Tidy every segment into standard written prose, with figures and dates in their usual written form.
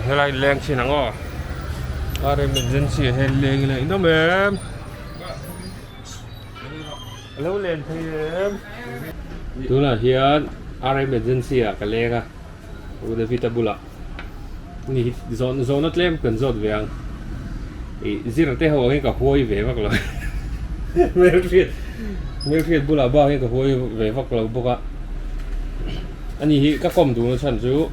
Helai leng chin ang aw. RM agency ah hian leng ila in awm em? A lo len thei em? Tunah hian RM agency ah ka leng a, U David-a bulah. Ni hi zawh zawhna tlem kan zawt ve ang. Ih zir te ho ang hi ka huai ve vak lo. Hmelhriat hmelhriat bulah bak hi ka huai ve vak lo bawk a. Ani hi ka kawm duhna chhan chu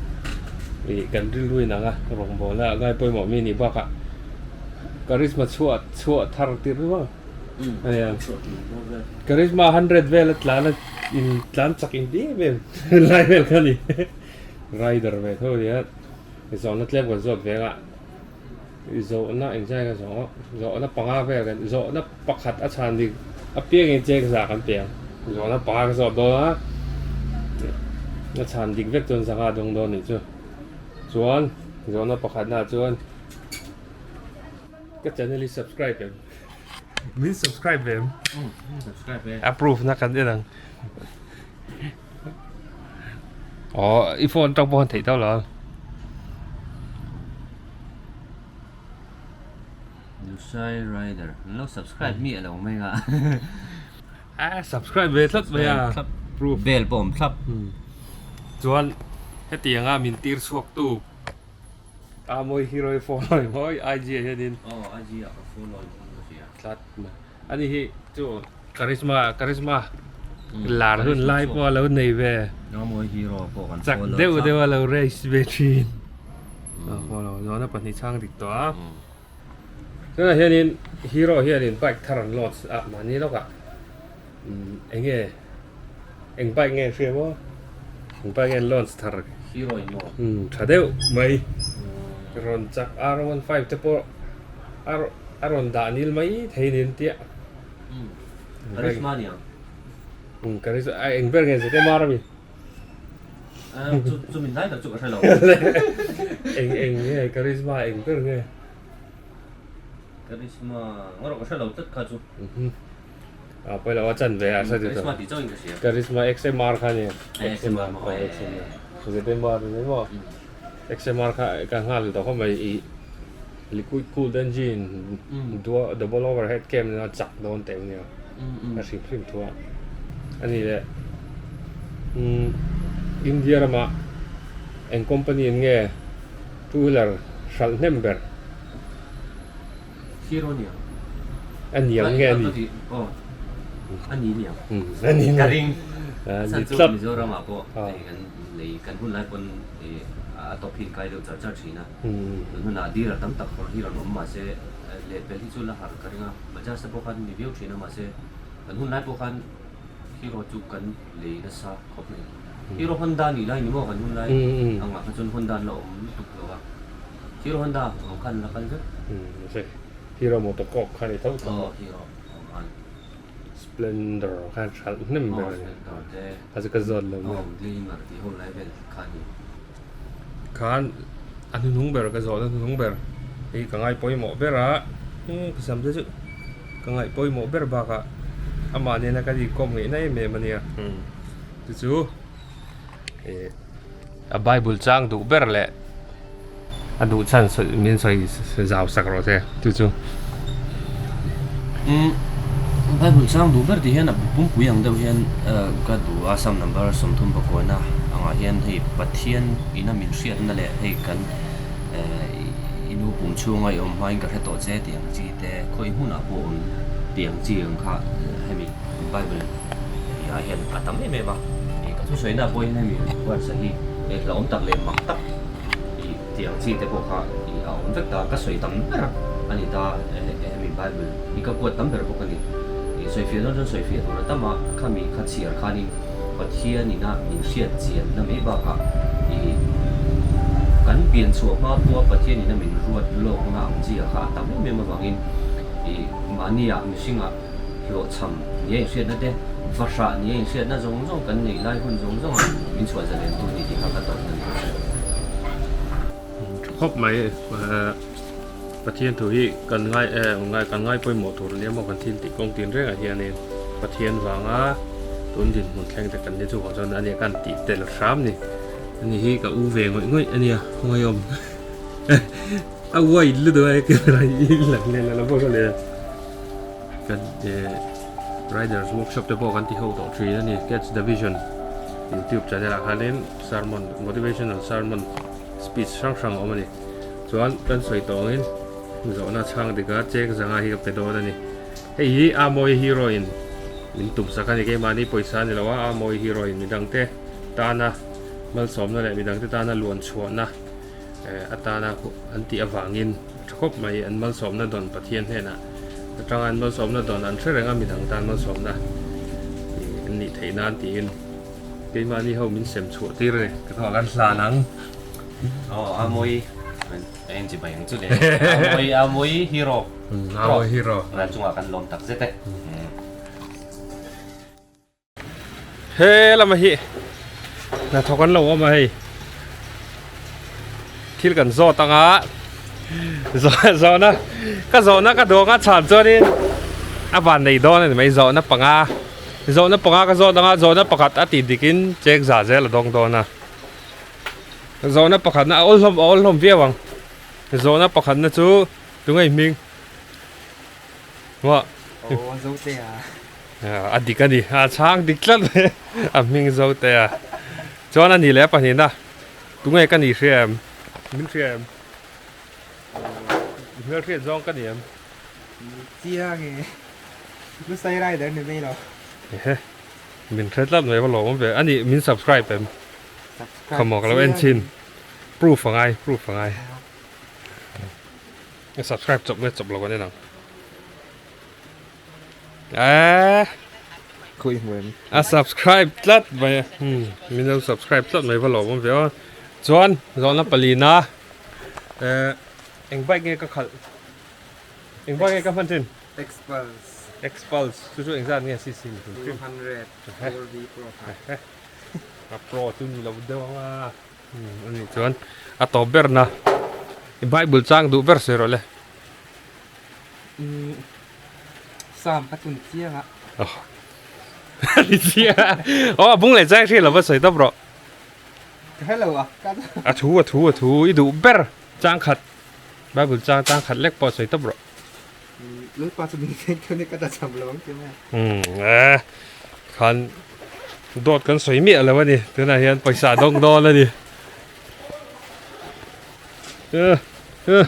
ih kan rilru in ang a, rawngbawlna a ngai pawimawh mi nih bakah charisma chhuah chhuah thar tirh rual a nia. Charisma hundred vel a tlan a in tlan chak in ti em em lai vel kha a ni. Rider ve tho a nia, zawhna tlem kan zawt ve ang a, zawhna engzai ka zawh a, zawhna panga vel kan zawhna pakhat a chhan dik apiangin cheng za kan pe ang, zawhna panga ka zawt dawn a, a chhan dik vek chuan zanga dawng dawn anih chu, chuan zawhna pakhatna ah chuan ka channel hi subscribe em? Min subscribe em? Approve na kan en ang. Aw i phone tang pawh han theih tawh lo. Lusai Rider an lo subscribe mi alo mai nga. A subscribe ve tlat mai a. Proof. Bell pawh awm thlap. Chuan hetianga min tir chhuak tu a mawi hero i follow i mawi IG ah hianin. Aw IG ah ka follow i ka hria. Tlat mai. Ani hi chu charisma charisma lar hun lai pawh a lo nei ve. Namawi hero pawh kan Chak follow deuh thlap. deuh a lo race ve thin. A follow zawhna pahnih chhang dik tawh a. Tunah hianin hero hianin bike thar an launch a mahni lawkah umm eng nge eng bike nge hria maw eng bike nge an launch thar Hero in maw? Umm tha deuh mai. Rawn chak R15 te pawh a A rawn dah nil mai thei nin tia. Charisma ni ang. Um charisma a eng ber nge ZMR ami? Chu chu min lai tak chu ka hre lo. Eng eng nge charisma eng ber nge? Charisma ngawrh ka hre lo tlat kha chu. A pawi lo a chan ve a hre ti Charisma tih chauh in ka hria. Charisma XMR kha ni. XMR XMR. ZMR ni maw? XMR kha ka nghal tawh khawp mai i liquid cooled engine double overhead cam nen a chak dawn teh ania a hrim hrim thu a ani leh umm India ramah eng company in nge two wheeler hralh hnem ber Hero nia a niang nge ani aw ani niang ani ka ring san chu Mizoram ah pawh hei kan lei kan hun lai pawn a top hi in kai deuh char char thin a tun hunah dealer tam tak hawr hi rawn awm mahse lehpel hi chu la harh ka ring a Bajaj te pawh khan ni viau thin a mahse kan hun lai pawh khan Hero chu kan lei nasa khawp mai Hero Honda nih lai ni maw kan hun lai angah kha chuan Honda an la awm lutuk lo a. Hero Honda awm khan la kal vek. Hero motocorp kha ni tho tho. Aw Hero awm khan. Splendor khan hralh hnem ber a ni. Aw Splendor te. A chu ka zawt lo nia. Aw Glamour tih ho lai vel kha ni. Khan a hnuhnung ber ka zawhna hnuhnung ber hei ka ngai pawimawh ber a ka sam te chu ka ngaih pawimawh ber bakah amah nena ka inkawm ngeihna em em a nia chu chu ih a bible chang duh ber leh a duh chhan sawi min sawi zau sak rawh se chu chu. Umm bible chang duh ber tih hian a pumpui ang deuh hian ka duh a psalm number 30 pakuana angah hian hei Pathian ina min hriatna leh hei kan ehh i nu pum chhunga i awm hmain ka hre tawh che tih ang chi te khawi hmunah pawh awm tih ang chi ang kha hemi bible ah hian a tam em em a ih ka thusawi na pawh hian hemi verse hi hlauhawm tak leh mak tak ih tih ang chi te pawh kha ih a awm vek ta ka sawi tam ber a ni ta hemi bible hi ka kuat tam ber bawk a ni ih sawi fiah dawn chuan sawi fiah tur a tam a khami kha chhiar khanin Pathian ina min hriat chian na mai bakah ih kan pian chhuah hma pawha Pathian ina min ruat lawkna ang chi ah kha a tam em em avangin ih mahniah mihringah hlawhchham nia inhriatna te, fahrah nia inhriatna zawng zawng kan neih lai hun zawng zawngah min chhuah zalen tu ni tih kha ka tawrhna ni. Tha khawp mai, Pathian thu hi kan ngai ngai kan ngai pawimawh tur ania maw kan thil tih kawng tin rengah hianin Pathian vanga tun dinhmun thleng te kan ni chuvang chuan ania kan tih tel hram ni, ani hi ka u ve ngawih ngawih ania, khawngaih awm. A wide lutuk a camera hi lang leh la bawk a le. Kan Riders workshop te pawh kan ti ho tawh thin a ni Catch the Vision YouTube channel ah khanin sermon motivational sermon speech hrang hrang a awm a ni. Chuan kan sawi tawh angin zawhna chhang dika cheng zanga hi ka pe dawn a ni. Hei hi a mawi hero in min tum sak a ni keimahni pawisa a ni lo a, a mawi hero in midangte tana malsawmna leh midangte tana luan chhuahna atana an tih avangin tha khawp mai an malsawmna dawn Pathian hnenah atanga an malsawmna dawn an hre reng a midang tan malsawmna an nih theih nan tiin keimahni ho min sem chhuah tir a ni ka thawh kan hlan ang. Aw a mawi a en chi mai ang chu le a mawi a mawi hero a mawi hero ran chungah kan lawm tak zet e. He lama hi hnathawk an lo awm a hei thil kan zawt ang a zawhna ka zawhna ka dawng a chhan chuanin a van nei dawn a ni mai zawhna panga zawhna panga ka zawt ang a zawhna pakhat a tih dikin cheng za zel a dawng dawn a zawhna pakhatna a awlhlawm a awlhlawm viau ang zawhna pakhatna chu tunge i hming Maw? Aw Zotea. A dik a ni, a chhang dik tlat mai a hming Zotea. Chuan a ni leh a pahnihna, tunge ka ni hria em? Min hria em? I hmel hriat zawng ka ni em? Chiang e, Lusai Rider ni mai lo. Ehe, min hre tlat mai va lawm awm ve. A nih min subscribe em? Subscribe. Khawmaw ka lo en chhin. Proof a ngai, proof a ngai. Ka subscribe chawp nge chawp lo kan en ang. Eee. Khawi hmu em? A subscribe tlat mai. Hmm, min lo subscribe tlat mai va lawm awm ve aw. Chuan zawhna palina eh eng bike nge ka khalh? Eng bike nge ka hman thin? Xpulse. Xpulse chu chu engzat nge cc ni 200 4V Pro kha. A pro chu ni lo deuh ang a. A nih chuan a tawp ber na i bible chang duh ber sawi rawh le. Psalm ka tun chiang a. A ni chiang a. Aw a bung leh chang hriat lo va sawi tawp rawh. Ka hre lo a. A thu a thu a thu i duh ber chang khat bible chang chang khat lek pawh sawi tawp rawh. Lalpa chu min veng theuh nia ka ta cham lo ang ti mai a. Umm eh khan dawt kan sawi miah lo a ni tunah hian pawisa dawng dawn a ni. Eh eh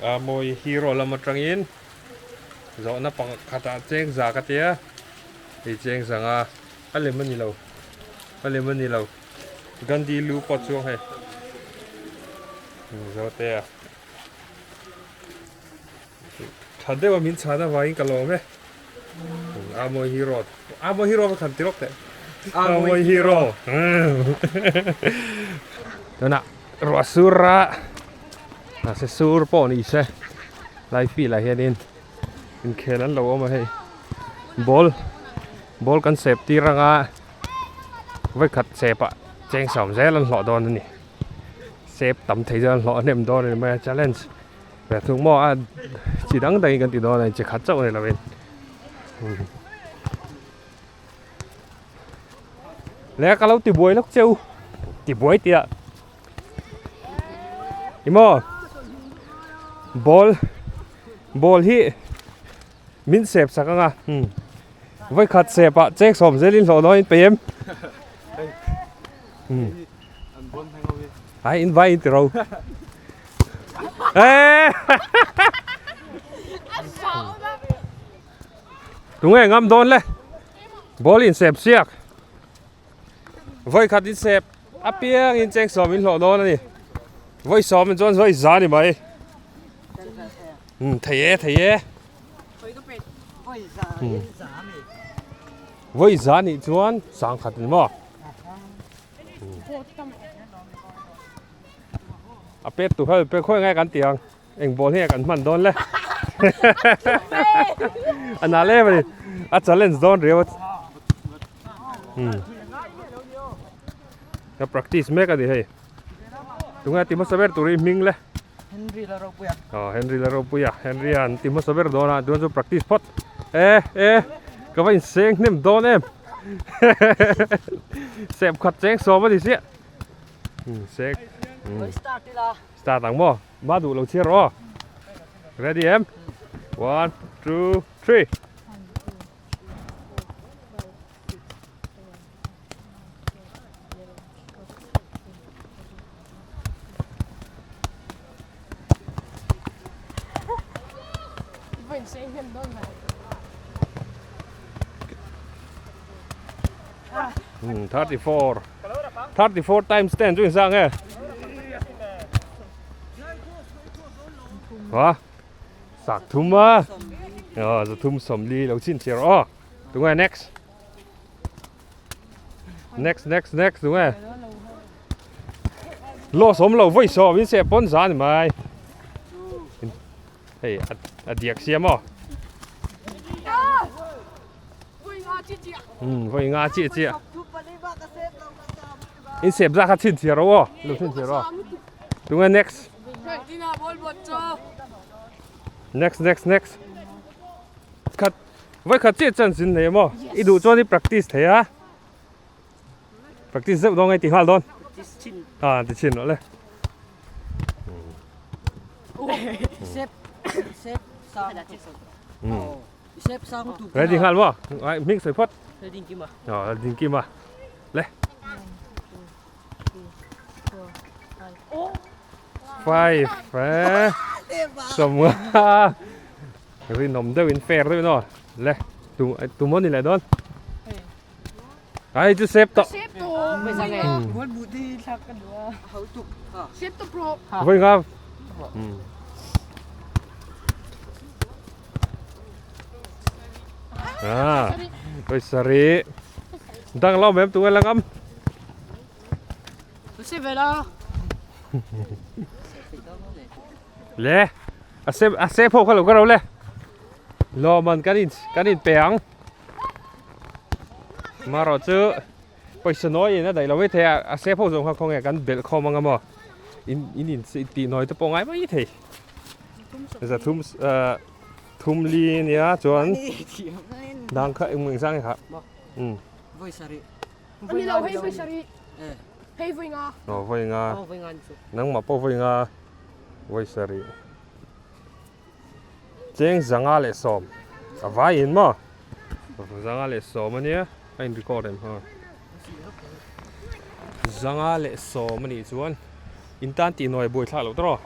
a mawi hero lam atangin zawhna pakhatah cheng za ka tia hei cheng zanga a lem a ni lo a lem a ni lo. Gandhi lu pawh chuang hei Mizote a tha deuh a min chhan avangin ka lawm e Amo hero Amo hero ka khan ti rawk teh Amo hero tunah ruah sur a mahse sur pawh ni se lai field ah hianin inkhel an lo awm a hei ball ball kan sep tir anga. Vawikhat sep ah cheng sawm zel an hlawh dawn a ni sep tam thei chuan an hlawh hnem dawn a ni mai a challenge ve thung maw a chi dang dangin kan ti dawn a ni chi khat chauh a ni lovin leh ka lo ti buai lawk cheu ti buai tih ah ih maw ball ball hi. Min sep sak ang a, vawikhat sep ah chek sawm zel in hlawh dawn in peih em? Ai in vai in ti ro. Tunge ngam dawn le? Ball in sep siak. Vawikhat in sep apiang in chek sawm in hlawh dawn a ni. Vawi sawm in chuan vawi za ni mai. Thei e thei e. Vawi za nih chuan sangkhat ni maw? A pet tu kha pe khawi ngai kan ti ang. Eng ball hi kan hman dawn le. A nal em a ni. A challenge dawn riau a. Ka practice mek a ni hei. Tunge ti hmasa ber tur hi hming le. Henry la ropuia. Aw Henry la ropuia. Henry an ti hmasa ber dawn a chuan chu practice phawt. E e ka va inseng hnem dawn em. Sep khat cheng sawm a ni chiah. Sek. Start ila. Start ang maw? Ma duh lo chhiar rawh aw. Ready em? One, two, three. 34 34 times 10 chu inzang e ha sak thum a ờ za thum sawm li lo chin chhiar aw tunge next Next next next tunge Loss awm lo vawi sawm in seh pawn za ni mai Hei a diak siam aw Um vawi nga chiah chiah In sep za kha chhin chhiar ro aw lo chhin chhiar aw Tunge next Next next next Khat Vawi khat chiah chuan zin nei maw? I duh chuan i practice thei a. Practice zeuh dawn nge ti nghal dawn? Ah, ti chhin rawh le. Ready nghal maw? Ai hming sawi phawt. Ah, ding kim a. Le. Five, eh. Sawmnga. Rinawm deuhin fair deuhin aw le tu tu maw ni leh dawn ai chu sep tawh vawi nga ah vawi sarih dang lo mem tu nge la ngam Le a se a se pawh kha lo ka ro le lawmman kan in kan in pe ang marawh chu pawisa nawi in a daih lo mai thei a a se pawh zawng kha khawnge kan belh khawm anga maw in in in tih nawi te pawh ngai mai thei zathum ah thum li ania chuan dang kha eng engzang nge kha um aw vawi nga nangmah pawh vawi nga. Vawi sarih cheng zanga leh sawm a vai in maw zanga leh sawm a nia a in record em ha zanga leh sawm a nih chuan in tan tih nawi buai thlak loh tawh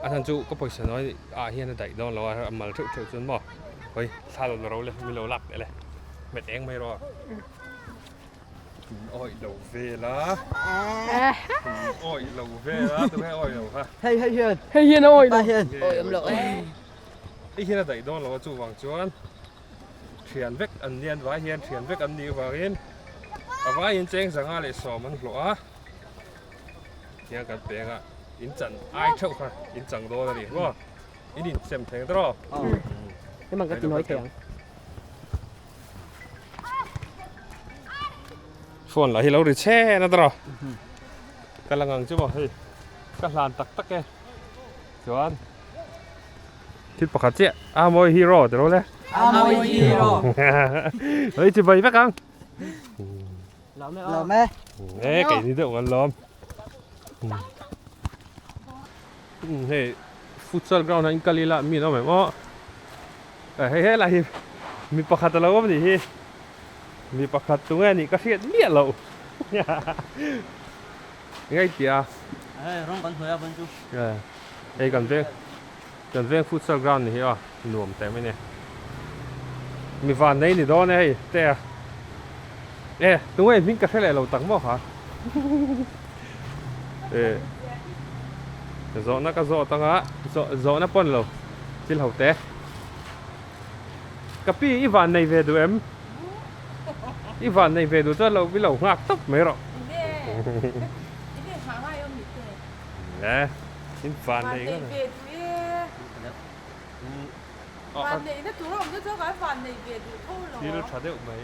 a chhan chu ka pawisa nawi ah hian a daih dawn lo a a mal theuh theuh chuan maw hawi thla lo la ro le min lo lak teh le hmet eng mai rawh. Awih lo vel a. Awih lo vel a, tunge awih lo kha. Hei hei hian. Hei hian a awih lo. Hian. Awih awm lo e. Hei hian a daih dawn lo a chuvang chuan thian vek an ni an vai hian thian vek an nih avangin a vaiin cheng zanga leh sawm an hlawh a. Tiang kan peng a in chan ai theuh kha in chang dawn a ni maw. In insem theng tawh rawh. Hei mang ka ti nawi thei ang. Phone lah hi lo ri chhen a tawh ka la ngang chu maw hei ka hlan tak tak e chuan thil pakhat chiah a mawi hero ti ro le a mawi hero hei chi bai vek ang lawm e e kei ni deuh kan lawm hei futsal ground ah in kal ila mi an awm em aw. Hei helai hi mi pakhat a lo awm a nih hi mi pakhat tunge a nih ka hriat miah loh ngai tia hei rawng kan hnuai a pawn chu hei kan veng kan veng futsal ground ni hi aw nuam teh mai nia mi van nei ni dawn e hei te a e tunge hming ka hre leh lo tak maw kha e zawhna ka zawt anga zawhna pawn lo. Thil ho te. Ka pi i van nei ve duh em? I van nei ve duh chuan lo i lo nghak tawp mai rawh. Le in van nei ngat. Thil tha deuh mai.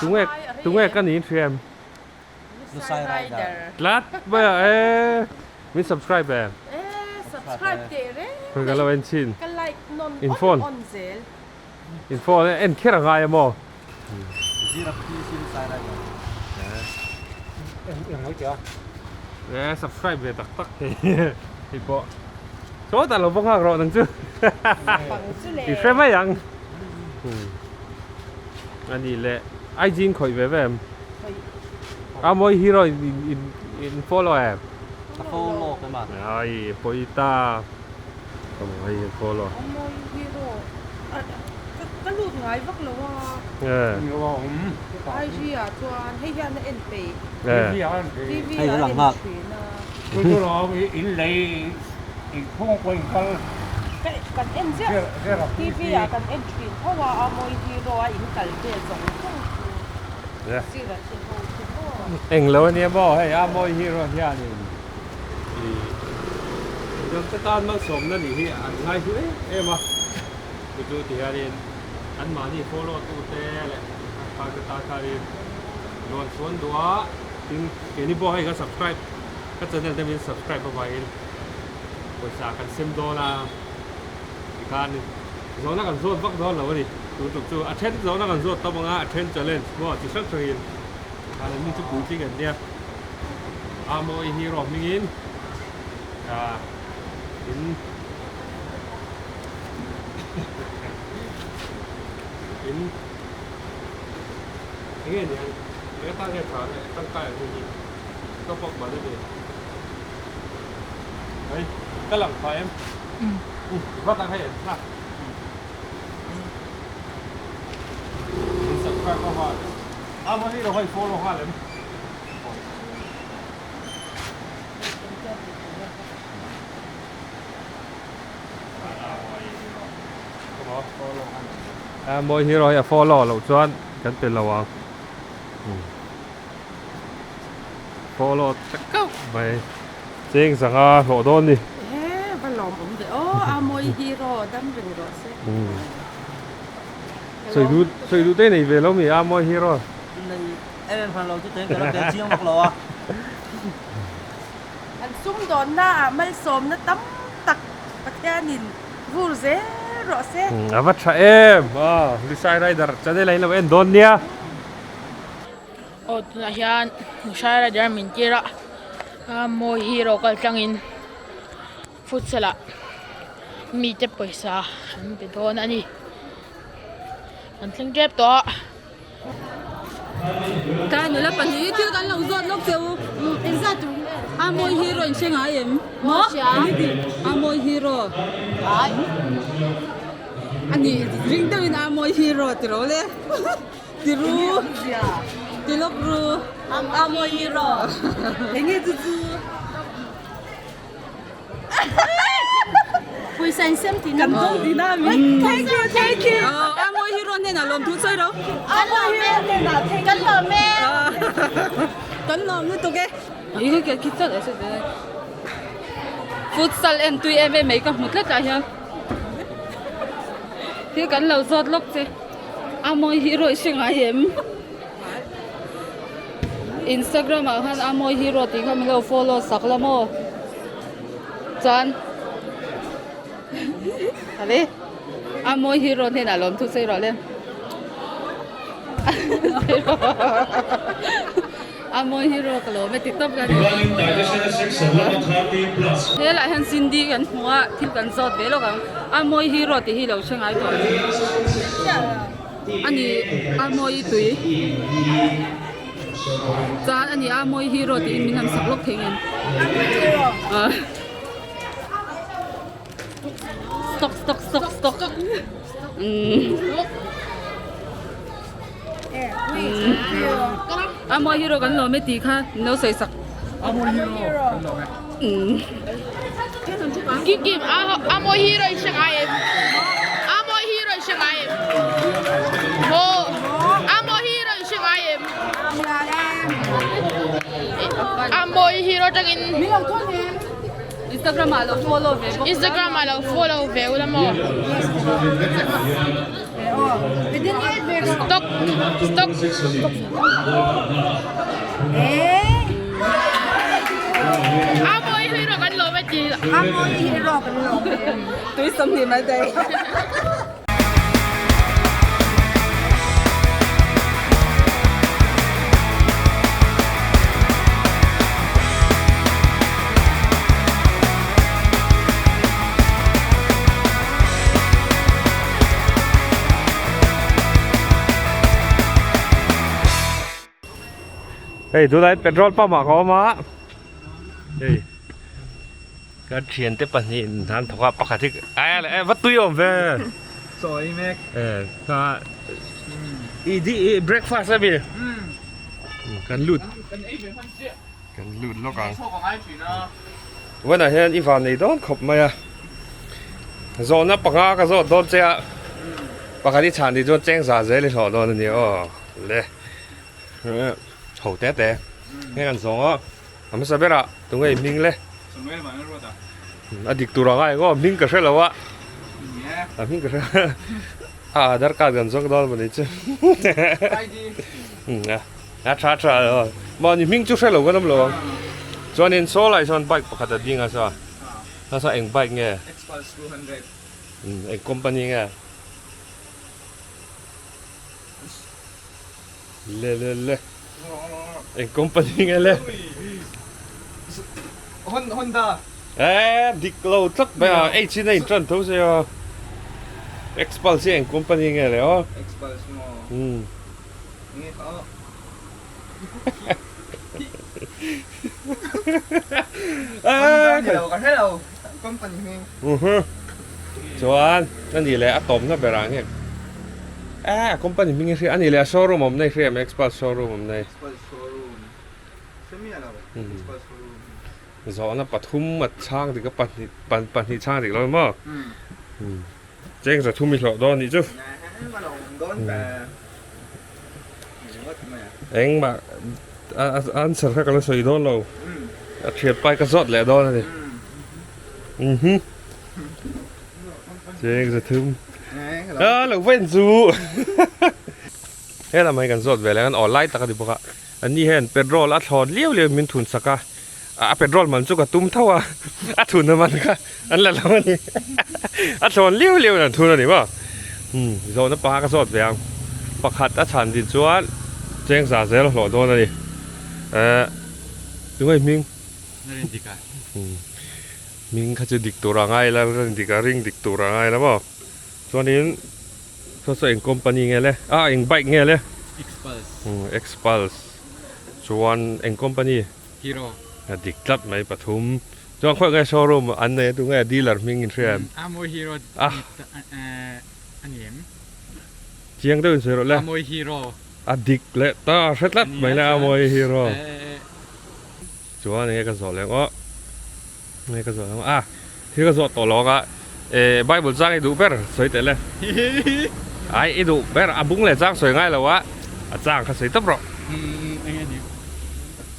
Tunge tunge ka niin hria em? Tlat mai a e min subscribe em? Ka lo en chhin. In phone in phone en kher a ngai a maw? E subscribe ve tak tak hei hei pawh sawtah lo va nghak rawh nang chu i hre mai ang a nih leh IG in khawih ve ve em a mawi hero in in in follow em a follow em a ai pawi ta ka mawi hi follow a mawi hero ka lut ngai vak lo a IG ah chuan hei hian a en peih TV ah a en thin a. Kan en ziah TV ah kan en thin tho a a mawi hero a in kal vel zawng zawng chu sir a che ho chu maw. Englo ania maw hei a mawi hero hianin i midangte tan malsawmna nih hi an ngai hlu em em a chu chu ti hianin anmahni follow tute leh kha tan khanin rawn chhuan duh a tin keini pawh hei ka subscribe ka channel te min subscribe avangin pawisa kan sem dawn a tikhan zawhna kan zawt vak dawn lo a ni tun tum chu a then zawhna kan zawt tam ang a a then challenge maw chi hrang hrangin tikhan an ni chu puitling an nia a mawi hero hmingin ah in in enge niang eng atan nge tha leh tangkai ang hei hi ka bawk man a ni hei ka lang phah em vat ang hei an thlak in subscribe a nghal a mahni lo hei follow nghal em. A mawi hero hi a follow loh chuan kan pe lo ang follow ta kauh mai cheng zanga hlawh dawn ni. He va lawm awm ve aw a mawi hero dam reng rawh se. Sawi duh sawi duh te nei ve lo mi a mawi hero. Nei em em hran lo chu teng ka la bel chiang vak lo a. An sumdawnna ah malsawmna tam tak Pathianin vur zel rawh se. A va tha em! Aw Lushai Rider channel ah in lo en dawn nia. Aw tunah hian Lushai Rider min tir a, a mawi hero kal tlangin futsal ah mite pawisa an pe dawn a ni. An thleng tep tawh a. Ka nula pahnih thil kan lo zawt lawk che u. Engzat tur nge? A mawi hero in hre ngai em? Maw? A mawi hero. Ai. Ani ring deuhin a mawi hero ti ro le. Ti ru. Ti lawk ru. A mawi hero. Enge chu chu. Pawisa in sem tihna Kan dawng tihna a mi. Thank you, thank you. A mawi hero hnenah lawmthu sawi ro. A mawi hero hnenah thank you. Kan lawm e. Kan lawm lutuk e. Ih ka khi chat a hre Futsal en tui em em mai ka hmu tlat ah hian. Thil kan lo zawt lawk che. A mawi hero i hre ngai em. Instagram ah khan a mawi hero tih kha min lo follow sak la maw chuan ale a mawi hero hnenah lawm thu sawi rawh le a mawi hero ka lawm e ti tawp ka ni helaiah hian Cindy kan hmu a thil kan zawt ve lawk ang a mawi hero tih hi lo hre ngai tawh a ni a mawi tui chuan a ni a mawi hero tiin min han sak lawk thei ngem ah stock stock stock stock umm a mawi hero kan lawm e tih kha min lo sawi sak a mawi hero kan lawm e umm Kim kim a mawi hero i hre ngai em a mawi hero i hre ngai em maw a mawi hero i hre ngai em a mawi hero tangin Instagram ah lo follow ve bawk Instagram ah lo follow ve ula maw stock stock a mawi hero kan lawm e ti a mawi hero kan lawm e tui 20 mai daih. Hei tunah hian petrol pump ah ka awm a hei kan thiante pahnih in an thawk a pakhat hi ai leh va tui awm ve Chawi mek kha i di i breakfast a mi kan lut kan lut lawk ang tunah hian i van nei dawn khawp mai a zawhna panga ka zawt dawn che a pakhat i chhan tih chuan cheng za zel i hlawh dawn a ni aw le. Ho te te nge kan zawng a a hmasa berah tunge i hming le a dik tur ang a eng aw hming ka hre lo a a hming ka hre a aadhar card kan zawng dawn maw ni chu a tha tha mahni hming chu hre lo kan awm lo ang chuanin saw lai sawn bike pakhat a ding a saw a saw eng bike nge eng company nge. Le le le eng company nge le Honda eh dik lo tlat mai a H in a in tan tho sia Xpulse hi eng company nge le aw Xpulse maw nge kha aw Honda ni lo ka hre lo company hming Chuan a nih leh a tawpna berah nge eh a company hming hi hria a nih leh a showroom awm na i hria em Xpulse showroom awm na hi Xpulse showroom hre miah lo Xpulse showroom Zawhna pathum a chhang dik a pahnih pahnih chhang dik lo maw cheng za thum i hlawh dawn nih chu engmah a answer kha ka la sawi dawn lo a thian pai ka zawt leh dawn a ni. Mhm. Cheng za thum. A lo ven chu. He lam hi kan zawt ve leh an aw lai tak a ni bawk a. An ni hian petrol a thlawn liau liau min thun sak a. A petrol man chu ka tum tho a. A thun na man kha an la lo a ni. A thlawn liau liau in an thun a ni maw. Um zawhna panga ka zawt ve ang. Pakhat a chhan din chuan cheng za zel a hlawh dawn a ni. Eh tunge hming? Hming kha chu dik tur a ngai la rin dik a ring dik tur a ngai la maw chuanin saw saw eng company nge le ah eng bike nge le Xpulse Xpulse chuan eng company Hero a dik tlat mai pathum chuan khawi nge showroom an nei a tunge dealer hming in hria em Amawi Hero ah a ni em chiang deuhin sawi rawh le Amawi Hero a dik leh ta hre tlat mai le Amawi Hero. Chuan enge ka zawh leh aw enge ka zawh leh a thil ka zawh tawh lo anga eh bible chang i duh ber sawi teh le ai i duh ber a bung leh chang sawi ngai lo a a chang kha sawi tawp rawh enge ni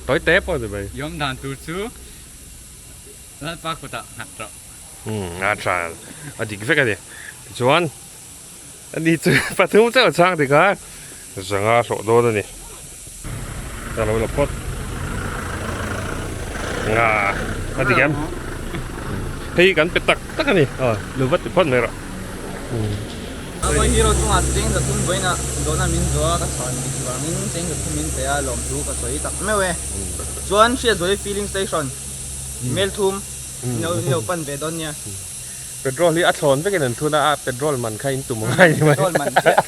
tawi te pawh ni mai yawm dan tur chu lalpa kutah nghat rawh um a tha a dik vek a ni tichuan ani chu pathum chauh chang dik a zanga hlawh dawn a ni ka lo la phawt nga a dik em hei kan pe tak tak a ni aw lo va ti phawt mai rawh Amawi hero chungah cheng za thum vawiin ah dawhna min zawh a ka chhan dik vangin cheng za thum min pe a lawmthu ka sawi tak meuh e chuan Hriatzuali filling station mel thum ilo pan ve dawn nia. Petrol hi a thlawn vekin an thun a, a petrol man kha in tum ngai ni mai. Petrol man chiah.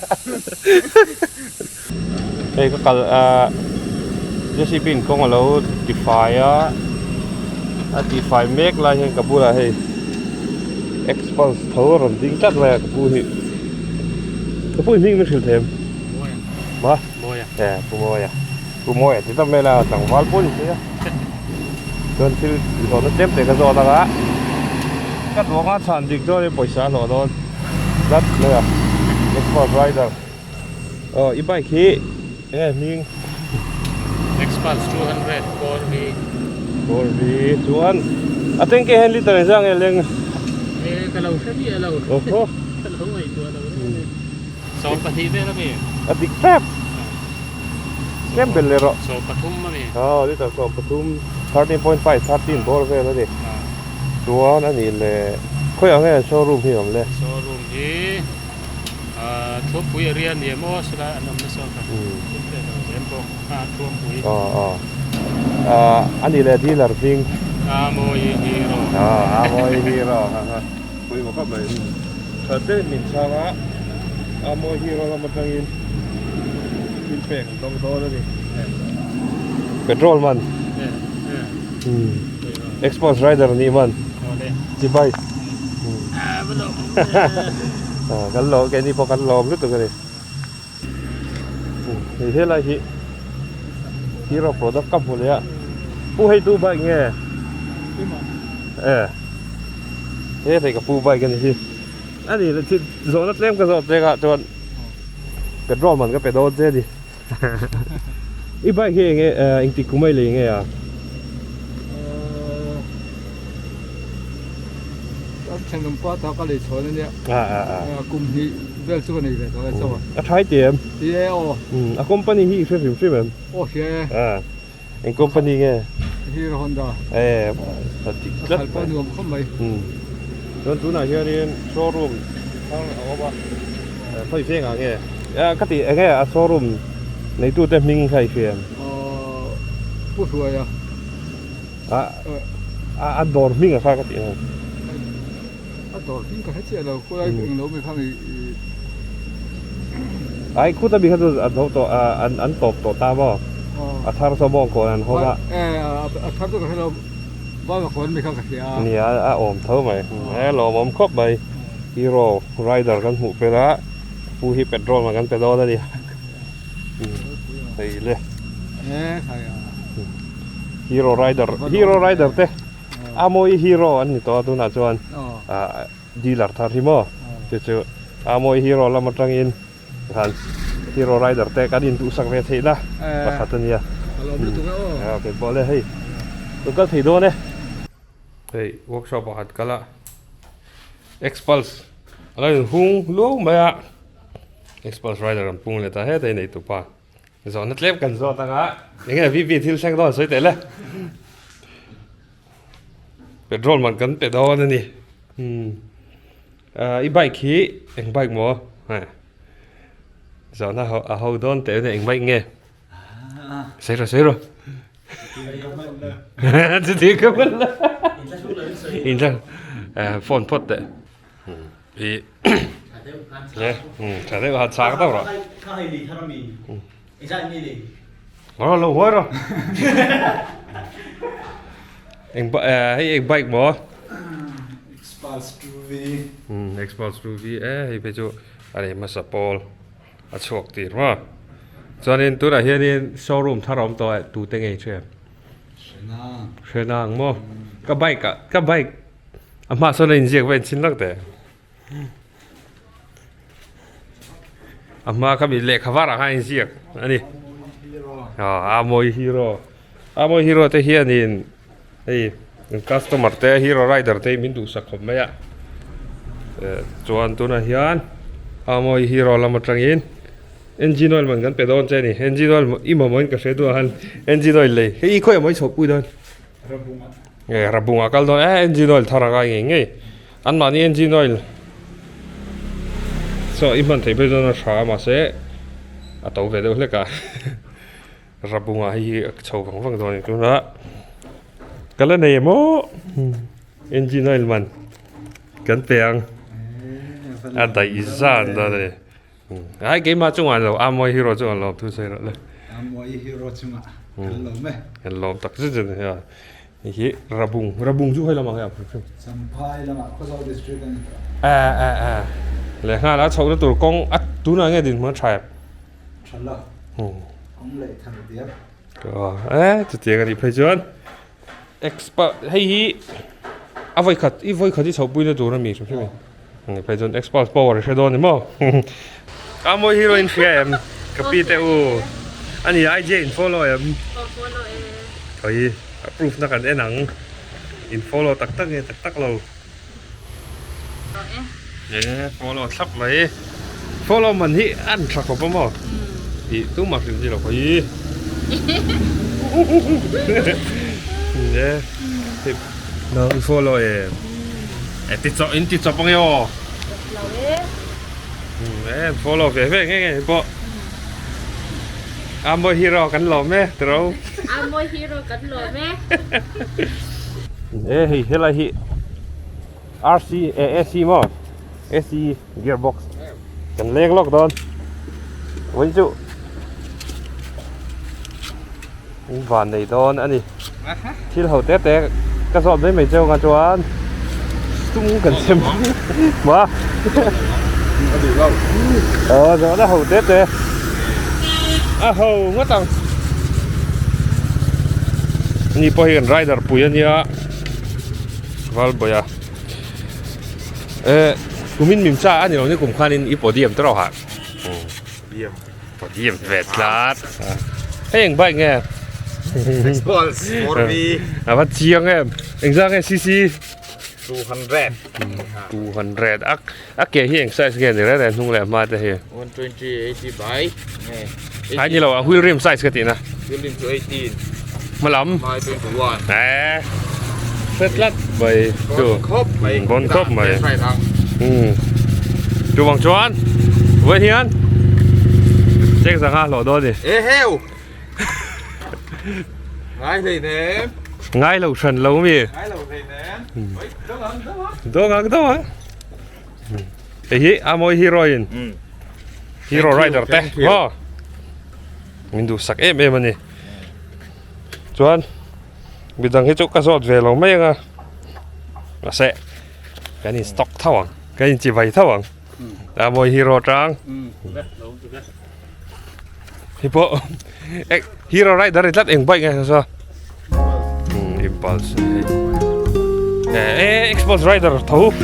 Hei ka kal ah JCB in kawng alo ti fai a, a ti fai mek lai hian ka bulah hei Xpulse tho a rawn ding tlat mai a ka pu hi. Ka pu hi hming min hrilh thei em? Mawia. Ma? Mawia. E Pu Mawia. Pu Mawia ti dap mai la tlangval pawh ni thei a. Chuan thil hlawhna tlem te ka zawt anga ka duang a chhan dik chuan in pawisa a hlawh dawn tlat mai a Xpulse rider aw i bike hi enge hming Xpulse 200 4V 4V chuan a tank hian liter engzah nge leng e ka lo hre miah lo oho ka lo ngaihtuah lo reng a ni 12 vel ami a dik tep. Tlem belh leh rawh. 13 a ni. Aw liter 13, 13.5, 13 bawr vel a ni. Chuan a nih leh khawiah nge showroom hi a awm le? Showroom hi Thuampui area ni em aw silai an awm nasa ka thil pek ang zel bawk a Thuampui. Aw aw a nih leh dealer hming. Amawi Hero. Aw Amawi Hero ha ha pawimawh khawp mai. Tha deuhin min chhang a Amawi Hero lam atangin. Thil pek an dawng dawn a ni. Petrol man. Xpulse rider nih man. Chibai. Kan lawm keini pawh kan lawm lutuk a ni. Hei helai hi hero product ka hmu leh a pu hei tu bike nge e he thei ka pu bike a ni hi a ni leh thil zawhna tlem ka zawh tlek ah chuan petrol man ka pe dawn che a ni i bike hi enge engtik kum a i lei nge a. Thenawmpa ta ka lei chhawn a nia kum hnih vel chu ka nei ve tawh e chaw a. A tha i ti em? Ti e aw. A company hi i hre hrim hrim em? Aw hria e. Eng company nge? Hero Honda. E a dik tlat mai. A khalh pawh nuam khawp mai. Chuan tunah hianin showroom thar a awm a, khawi vengah nge? Ka ti enge a showroom neitute hming kha i hria em? Pu Hruaia. A dawr hming a kha ka tih ang. A dawr hming ka hre chiah lo, khulai eng lo mi kha mi. Ai khuta mi kha chu an ho tawh an an tawp tawh ta maw? A thar saw bawng kawn an hawng a. E a thar chu ka hre lo, bawng kawn mi kha ka hria a. Nia a awm tho mai, e lawmawm khawp mai. Hero rider kan hmuh fel a, pu hi petrol man kan pe dawn a ni. Hei le. E khai a. Hero Rider Hero Rider te a mawi Hero an ni tawh a tunah chuan ah dealer thar hi maw chu chu a mawi Hero lam atangin khan Hero Rider te kan induhsak ve theih na pakhat a nia okay pawh le hei lo kal thei dawn e. Hei workshop pakhat kal a Xpulse a lo inhung luau mai a Xpulse Rider an pung leh ta hetah hi neitupa. Zawhna tlem kan zawt anga enge VP thil thleng dawn sawi teh le. Petrol man kan pe dawn a ni. Hmm. Uh, i bike hi eng bike maw? Ha. Zawhna ho a ho dawn teh eng bike nge? Sei ro sei ro. Chuti ka man la. Inthla phone phawt teh. I tha deuh han chak deuh rawh. Rawh lo huai rawh. Eng hei eng bike maw? Xpulse 2V. Xpulse 2V e hei phei chu a nei hmasa pawl a chhuak tir maw. Chuanin tunah hianin showroom thar a awm tawh e tute ngei ṭhian. Hrena ang maw? Ka bike ah ka bike A hma sawn a inziak va inchin lak teh. A hma kha mi lehkha varah khan a inziak a ni. A mawi hero. A mawi hero te hianin hei customer te hero rider te hi min duhsak khawp mai a. Chuan tunah hian a mawi hero lam atangin engine oil man kan pe dawn che a ni. Engine oil i mamawhin ka hre duh a han engine oil lei. Hei i khawiah maw i chhohpui dawn? Nge rabunga kal dawn e engine oil thar a ngai ngei ngei an mahni engine oil saw i hman theih phei chuan a tha a mahse a to ve deuh hlek a rabunga hei hi a chho vang vang dawn a ni tuna ka la nei emaw engine oil man kan pe ang a daih zan dawn a ni. Ai keimah chungah lo a mawi hero chungah lawm thu sawi rawh le. A mawi hero chungah kan lawm e. Kan lawm tak zet zet a ni hi Rabung Rabung chu hei lamah nge a phur hrim. Champhai lamah Khawzawl district a ni tawh. A a a leh nghal a chhohna tur kawng a tunah nge dinhmun a tha em? Tha lo. Kawng leh thar diak. E chutiang a nih phei chuan Expert hei hi a vawi khat i vawi khat i chhoh puina tur a mi hrim hrim e ni phei chuan expert power i hre dawn ni maw a mawi hero in hria em ka pi te u ani IG in follow em oi a proof na kan en ang in follow tak tak nge tak tak lo e follow thlap mai follow man hi an tha khawp a maw tih tumah hrilh chi lo khawi e no i follow e e ti chawp in ti chawp ange aw e follow ve ve nge nge pawh a mawi hero kan lawm e tiro a mawi hero kan lawm e E hei helai hi RC eh AC maw AC gearbox kan leng lawk dawn vawiin chu. In van nei dawn a ni. Thil ho te te ka zawt mai mai cheu nga chuan sum kan sem ma aw zawhna ho te te a ho ngawt ang ni pawh hi kan rider pui a nia Valbawia eh kumin min cha a ni lo ni kum khanin i podium te rawh ha Podium ve tlat. Hei eng bike nge? Xpulse 4V. A va chiang em. Engzah nge CC? 200. 200. A a ke hi eng size nge ni reng reng hnung leh hma te hi? 120 80 by. Nge. Ai ni lo a wheel rim size ka tihna. Wheel rim chu 18. Hmalam. Hma 21. Eh. Hre tlat mai chu. Bon khawp mai. Bon khawp mai. Hmm. Chuvang chuan vawiin hian cheng zanga hlawh dawn ni. E heu. Ngai hlei nem. Ngai lo hran lo mi. Ngai lo hlei nem. Oi, dawng ang dawng ang. Dawng ang dawng ang. Hei hi a mawi heroine. Hero rider te. Maw. Min duhsak em em a ni. Chuan midang hi chu ka zawt ve lo mai anga mahse kan in stock tho ang kan in chi vai tho ang a mawi hero tang hi pawh eh hero rider ni tlat eng bike nge saw impulse hei eh expulse rider tho.